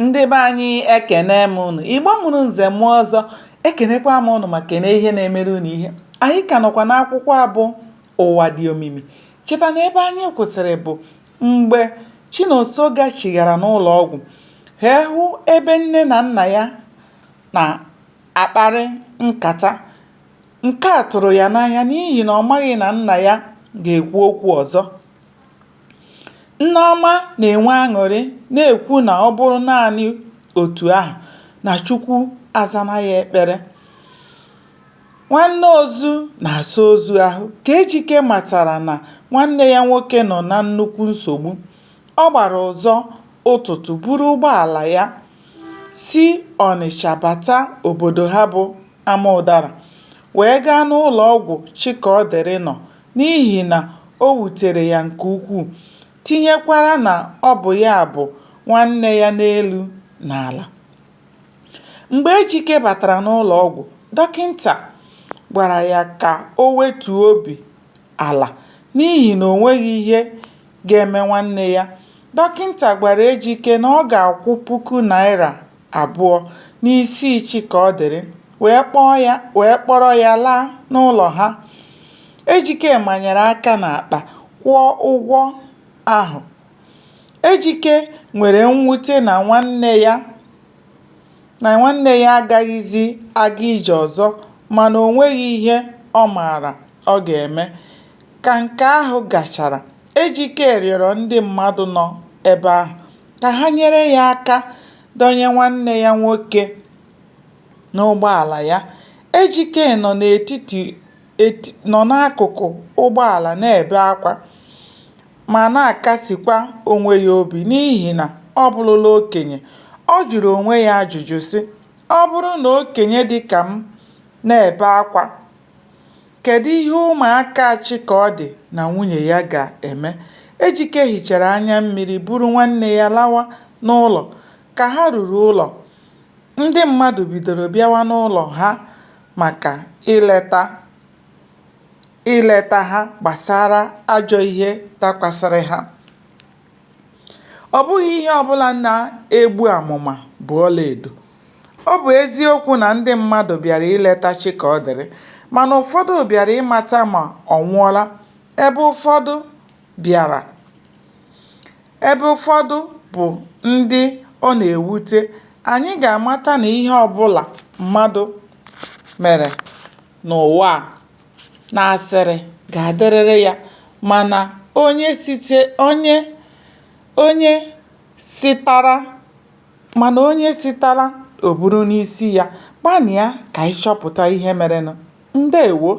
Ndị be anyị ekene m unu. Igbo mụrụ nze mụọ ọzọ, ekenekwa m unu ma kene ihe na-emere unu ihe. Anyị ka nọkwa n'akwụkwọ a bụ Ụwa Dị Omimi. Cheta na ebe anyị kwụsịrị bụ mgbe Chinonso gachighara n'ụlọ ọgwụ wee hụ ebe nne na nna ya na-akparị nkata. Nke a tụrụ ya n'anya n'ihi na ọ maghị na nna ya ga-ekwu okwu ọzọ. Nneọma na-enwe aṅụrị na-ekwu na ọ bụrụ naanị otu ahụ, na Chukwu azana ya ekpere. Nwanne ozu na-asa ozu ahụ. Ka Ejike matara na nwanne ya nwoke nọ na nnukwu nsogbu, ọ gbara ụzọ ụtụtụ buru ụgbọala ya si Ọnịcha bata obodo ha bụ Amaụdara wee gaa n'ụlọọgwụ Chikaọdịrị nọ n'ihi na o wutere ya nke ukwuu, tinyekwara na ọ bụ ya bụ nwanne ya n'elu na ala. Mgbe Ejike batara n'ụlọọgwụ, dọkịnta gwara ya ka o wetuo obi ala n'ihi na o nweghị ihe ga-eme nwanne ya. Dọkịnta gwara Ejike na ọ ga-akwụ puku naịra 2 n'isi Chikaọdịrị wee kpọrọ ya laa n'ụlọ ha. Ejike manyere aka n'akpa kwụọ ụgwọ ahụ. Ejike nwere mwute na nwanne ya agaghịzị aga ije ọzọ mana o nweghị ihe ọ maara ọ ga-eme. Ka nke ahụ gachara, Ejike rịọrọ ndị mmadụ nọ ebe ahụ ka ha nyere ya aka dọnye nwanne ya nwoke n'ụgbọala ya. Ejike nọ n'akụkụ ụgbọala na-ebe akwa ma na-akasikwa onwe ya obi n'ihi na ọ bụrụla okenye. Ọ jụrụ onwe ya ajụjụ sị, ọ bụrụ na okenye dị ka m na-ebe akwa, kedụ ihe ụmụaka Chikaọdị na nwunye ya ga-eme? Ejike hichara anya mmiri buru nwanne ya lawa n'ụlọ. Ka ha ruru ụlọ, ndị mmadụ bidoro bịawa n'ụlọ ha maka ileta ha gbasara ajọ ihe dakwasịrị ha. Ọ bụghị ihe ọbụla na-egbu amụma bụ ọlaedo. Ọ bụ eziokwu na ndị mmadụ bịara ileta Chikaọdịrị, mana ụfọdụ bịara ịmata ma ọ nwụọla, ebe ụfọdụ bụ ndị ọ na-ewute. Anyị ga-amata na ihe ọbụla mmadụ mere n'ụwa a, na asịrị ga-adịrịrị ya, mana onye sitara o buru n'isi ya. Gbalịa ka ị chọpụta ihe merenụ. Ndeewo!